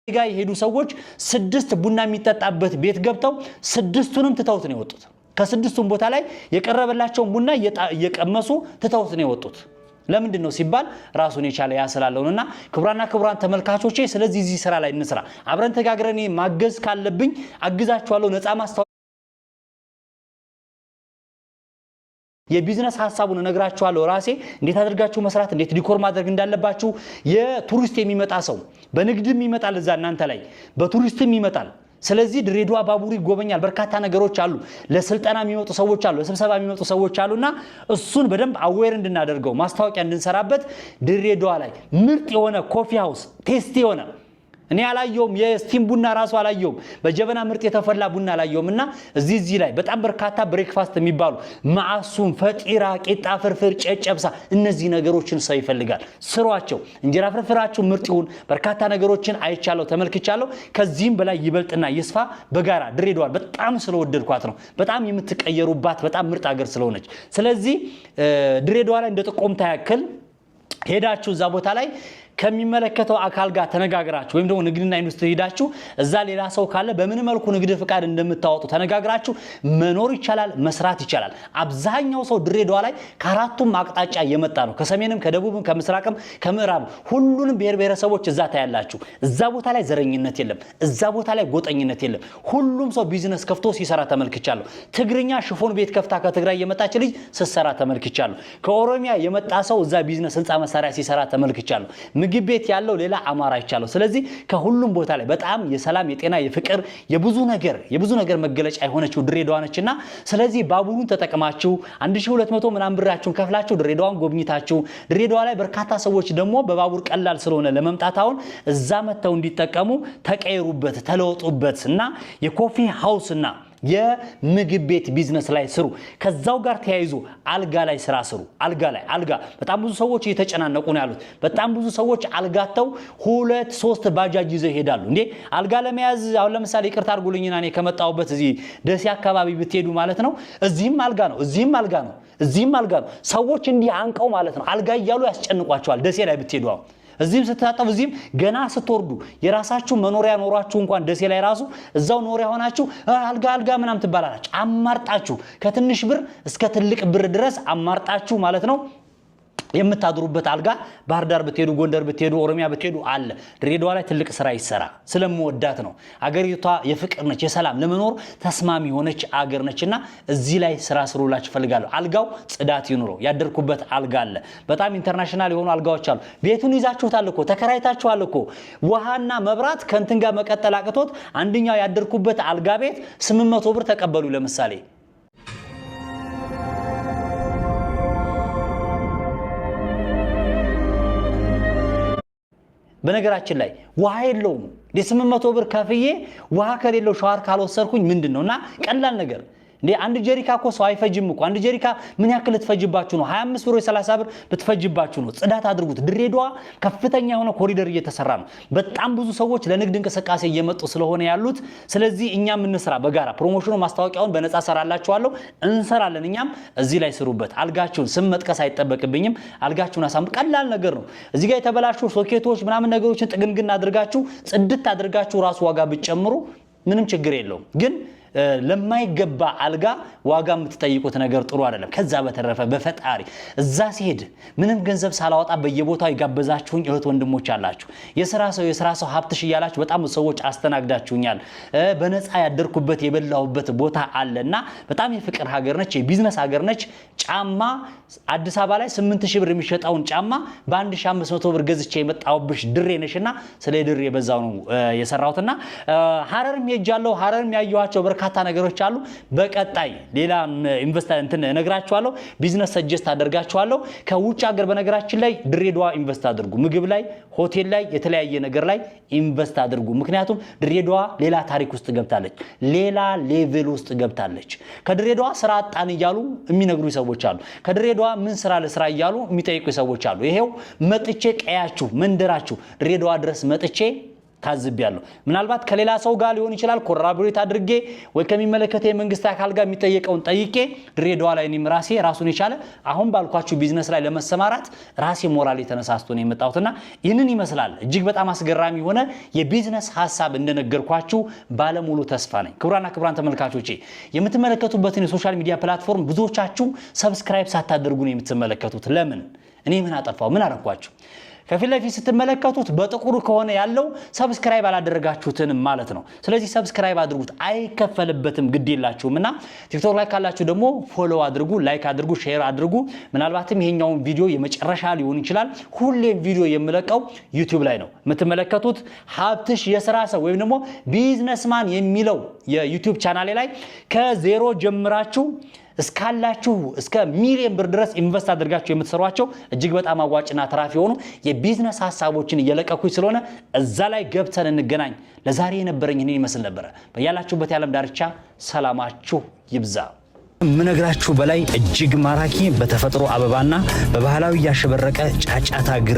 ጋር የሄዱ ሰዎች 6 ቡና የሚጠጣበት ቤት ገብተው 6ቱንም ትተውት ነው የወጡት። ከ6ቱም ቦታ ላይ የቀረበላቸውን ቡና እየቀመሱ ትተውት ነው የወጡት። ለምንድን ነው ሲባል ራሱን የቻለ ያ ስላለውና ክቡራና ክቡራን ተመልካቾቼ፣ ስለዚህ እዚህ ስራ ላይ እንስራ። አብረን ተጋግረን ማገዝ ካለብኝ አግዛችኋለሁ። ነፃ ማስታወቂያ የቢዝነስ ሀሳቡን እነግራችኋለሁ። ራሴ እንዴት አድርጋችሁ መስራት፣ እንዴት decor ማድረግ እንዳለባችሁ። የቱሪስት የሚመጣ ሰው በንግድም ይመጣል፣ እዛ እናንተ ላይ በቱሪስትም ይመጣል። ስለዚህ ድሬዳዋ ባቡሩ ይጎበኛል። በርካታ ነገሮች አሉ። ለስልጠና የሚመጡ ሰዎች አሉ፣ ለስብሰባ የሚመጡ ሰዎች አሉና እሱን በደንብ aware እንድናደርገው፣ ማስታወቂያ እንድንሰራበት፣ ድሬዳዋ ላይ ምርጥ የሆነ coffee house፣ tasty የሆነ፣ እኔ አላየውም። የ steam ቡና ራሱ አላየውም። በጀበና ምርጥ የተፈላ ቡና አላየውም። እና እዚህ ላይ በጣም በርካታ breakfast የሚባሉ ማዕሱም፣ ፈጢራ፣ ቂጣ ፍርፍር፣ ጨጨብሳ፣ እነዚህ ነገሮችን ሰው ይፈልጋል። ስሯቸው። እንጀራ ፍርፍራችሁ ምርጥ ይሁን። በርካታ ነገሮችን አይቻለሁ፣ ተመልክቻለሁ። ከዚህም በላይ ይበልጥና ይስፋ። በጋራ ድሬዳዋን በጣም ስለወደድኳት ነው። በጣም የምትቀየሩባት በጣም ምርጥ ሀገር ስለሆነች። ስለዚህ ድሬዳዋ ላይ እንደ ጥቆምታ ያክል ሄዳችሁ እዛ ቦታ ላይ ከሚመለከተው አካል ጋር ተነጋግራችሁ ወይም ደግሞ ንግድና ኢንዱስትሪ ሄዳችሁ እዛ ሌላ ሰው ካለ በምን መልኩ ንግድ ፍቃድ እንደምታወጡ ተነጋግራችሁ መኖር ይቻላል፣ መስራት ይቻላል። አብዛኛው ሰው ድሬዳዋ ላይ ከአራቱም አቅጣጫ የመጣ ነው። ከሰሜንም፣ ከደቡብም፣ ከምስራቅም፣ ከምዕራብ ሁሉንም ብሔር ብሔረሰቦች እዛ ታያላችሁ። እዛ ቦታ ላይ ዘረኝነት የለም። እዛ ቦታ ላይ ጎጠኝነት የለም። ሁሉም ሰው ቢዝነስ ከፍቶ ሲሰራ ተመልክቻለሁ። ትግርኛ ሽፎን ቤት ከፍታ ከትግራይ የመጣች ልጅ ስትሰራ ተመልክቻለሁ። ከኦሮሚያ የመጣ ሰው እዛ ቢዝነስ ህንፃ መሳሪያ ሲሰራ ተመልክቻለሁ። ምግብ ቤት ያለው ሌላ አማራ አይቻለሁ። ስለዚህ ከሁሉም ቦታ ላይ በጣም የሰላም፣ የጤና፣ የፍቅር፣ የብዙ ነገር መገለጫ የሆነችው ድሬዳዋ ነችና ስለዚህ ባቡሩን ተጠቅማችሁ 1200 ምናምን ብራችሁን ከፍላችሁ ድሬዳዋን ጎብኝታችሁ፣ ድሬዳዋ ላይ በርካታ ሰዎች ደግሞ በባቡር ቀላል ስለሆነ ለመምጣት አሁን እዛ መጥተው እንዲጠቀሙ ተቀይሩበት፣ ተለወጡበት እና የ coffee house እና የምግብ ቤት ቢዝነስ ላይ ስሩ። ከዛው ጋር ተያይዞ አልጋ ላይ ስራ ስሩ። አልጋ ላይ፣ አልጋ በጣም ብዙ ሰዎች እየተጨናነቁ ነው ያሉት። በጣም ብዙ ሰዎች አልጋ አጥተው ሁለት ሶስት ባጃጅ ይዘው ይሄዳሉ። እንዴ፣ አልጋ ለመያዝ አሁን ለምሳሌ ይቅርታ አድርጉልኝና እኔ ከመጣሁበት እዚህ ደሴ አካባቢ ብትሄዱ ማለት ነው፣ እዚህም አልጋ ነው፣ እዚህም አልጋ ነው፣ እዚህም አልጋ ነው። ሰዎች እንዲህ አንቀው ማለት ነው አልጋ እያሉ ያስጨንቋቸዋል። ደሴ ላይ ብትሄዱ አሁን እዚህም ስትታጠቡ፣ እዚህም ገና ስትወርዱ፣ የራሳችሁ መኖሪያ ኖሯችሁ እንኳን ደሴ ላይ ራሱ እዛው ኖሪያ ሆናችሁ አልጋ አልጋ ምናምን ትባላላችሁ። አማርጣችሁ ከትንሽ ብር እስከ ትልቅ ብር ድረስ አማርጣችሁ ማለት ነው የምታድሩበት አልጋ ባህር ዳር ብትሄዱ፣ ጎንደር ብትሄዱ፣ ኦሮሚያ ብትሄዱ አለ። ድሬዳዋ ላይ ትልቅ ስራ ይሰራ። ስለምወዳት ነው። አገሪቷ የፍቅር ነች፣ የሰላም፣ ለመኖር ተስማሚ የሆነች አገር ነችና እዚህ ላይ ስራ ስሩላችሁ እፈልጋለሁ። አልጋው ጽዳት ይኑረው። ያደርኩበት አልጋ አለ። በጣም international የሆኑ አልጋዎች አሉ። ቤቱን ይዛችሁታል እኮ፣ ተከራይታችኋል እኮ። ውሃና መብራት ከእንትን ጋር መቀጠል አቅቶት አንደኛው ያደርኩበት አልጋ ቤት 800 ብር ተቀበሉ ለምሳሌ። በነገራችን ላይ ውሃ የለውም። የ800 ብር ከፍዬ ውሃ ከሌለው ሸዋር ካልወሰድኩኝ ምንድን ነው? እና ቀላል ነገር እንዴ፣ አንድ ጀሪካ እኮ ሰው አይፈጅም እኮ። አንድ ጀሪካ ምን ያክል ልትፈጅባችሁ ነው? 25 ብር ወይ 30 ብር ብትፈጅባችሁ ነው። ጽዳት አድርጉት። ድሬዳዋ ከፍተኛ የሆነ ኮሪደር እየተሰራ ነው። በጣም ብዙ ሰዎች ለንግድ እንቅስቃሴ እየመጡ ስለሆነ ያሉት፣ ስለዚህ እኛም እንስራ በጋራ። Promotion ኑ ማስታወቂያውን በነፃ ሰራላችኋለሁ፣ እንሰራለን። እኛም እዚህ ላይ ስሩበት። አልጋችሁን ስም መጥቀስ አይጠበቅብኝም። አልጋችሁን አሳምሩ። ቀላል ነገር ነው። እዚህ ጋር የተበላሹ ሶኬቶች ምናምን ነገሮችን ጥግንግን አድርጋችሁ፣ ጽድት አድርጋችሁ ራሱ ዋጋ ብትጨምሩ ምንም ችግር የለውም፣ ግን ለማይገባ አልጋ ዋጋ የምትጠይቁት ነገር ጥሩ አይደለም። ከዛ በተረፈ በፈጣሪ እዛ ሲሄድ ምንም ገንዘብ ሳላወጣ በየቦታው የጋበዛችሁኝ እህት ወንድሞች አላችሁ። የስራ ሰው፣ የስራ ሰው ሀብትሽ እያላችሁ በጣም ብዙ ሰዎች አስተናግዳችሁኛል። በነፃ ያደርኩበት የበላሁበት ቦታ አለ እና በጣም የፍቅር ሀገር ነች፣ የቢዝነስ ሀገር ነች። ጫማ አዲስ አበባ ላይ 8000 ብር የሚሸጠውን ጫማ በ1500 ብር ገዝቼ የመጣሁብሽ ድሬ ነሽና ስለ ድሬ በዛው ነው የሰራሁትና ሀረርም ሄጃለሁ። ሀረርም ያየኋቸው በርካታ ነገሮች አሉ። በቀጣይ ሌላ invest እንትን እነግራችኋለሁ። Business suggest አደርጋችኋለሁ። ከውጭ ሀገር በነገራችን ላይ ድሬዳዋ invest አድርጉ። ምግብ ላይ፣ ሆቴል ላይ፣ የተለያየ ነገር ላይ invest አድርጉ። ምክንያቱም ድሬዳዋ ሌላ ታሪክ ውስጥ ገብታለች። ሌላ level ውስጥ ገብታለች። ከድሬዳዋ ስራ አጣን እያሉ የሚነግሩ ሰዎች አሉ። ከድሬዳዋ ምን ስራ ለስራ እያሉ የሚጠይቁ ሰዎች አሉ። ይሄው መጥቼ ቀያችሁ፣ መንደራችሁ ድሬዳዋ ድረስ መጥቼ ታዝቤያለሁ። ምናልባት ከሌላ ሰው ጋር ሊሆን ይችላል፣ collaborate አድርጌ ወይ ከሚመለከተው የመንግስት አካል ጋር የሚጠየቀውን ጠይቄ ድሬዳዋ ላይ እኔም ራሴ ራሱን የቻለ አሁን ባልኳችሁ ቢዝነስ ላይ ለመሰማራት ራሴ ሞራል የተነሳስቶ ነው የመጣሁትና ይህንን ይመስላል። እጅግ በጣም አስገራሚ የሆነ የቢዝነስ ሀሳብ እንደነገርኳችሁ ባለሙሉ ተስፋ ነኝ። ክቡራና ክቡራን ተመልካቾቼ፣ የምትመለከቱበትን የ social media platform ብዙዎቻችሁ subscribe ሳታደርጉ ነው የምትመለከቱት። ለምን? እኔ ምን አጠፋው? ምን አረኳችሁ? ከፊት ለፊት ስትመለከቱት በጥቁሩ ከሆነ ያለው subscribe አላደረጋችሁትንም ማለት ነው። ስለዚህ subscribe አድርጉት፣ አይከፈልበትም፣ ግድ የላችሁም። እና ቲክቶክ ላይ ካላችሁ ደግሞ follow አድርጉ፣ like አድርጉ፣ share አድርጉ። ምናልባትም ይሄኛውን ቪዲዮ የመጨረሻ ሊሆን ይችላል። ሁሌም ቪዲዮ የምለቀው ዩቲዩብ ላይ ነው። የምትመለከቱት ሀብትሽ የስራ ሰው ወይም ደግሞ businessman የሚለው የዩቲዩብ ቻናሌ ላይ ከዜሮ ጀምራችሁ እስካላችሁ እስከ ሚሊዮን ብር ድረስ invest አድርጋችሁ የምትሰሯቸው እጅግ በጣም አዋጭና ትራፊ የሆኑ የቢዝነስ ሀሳቦችን እየለቀኩኝ ስለሆነ እዛ ላይ ገብተን እንገናኝ። ለዛሬ የነበረኝ ይህንን ይመስል ነበረ። በያላችሁበት የዓለም ዳርቻ ሰላማችሁ ይብዛ። ምነግራችሁ በላይ እጅግ ማራኪ በተፈጥሮ አበባና በባህላዊ ያሸበረቀ ጫጫታ ግርግር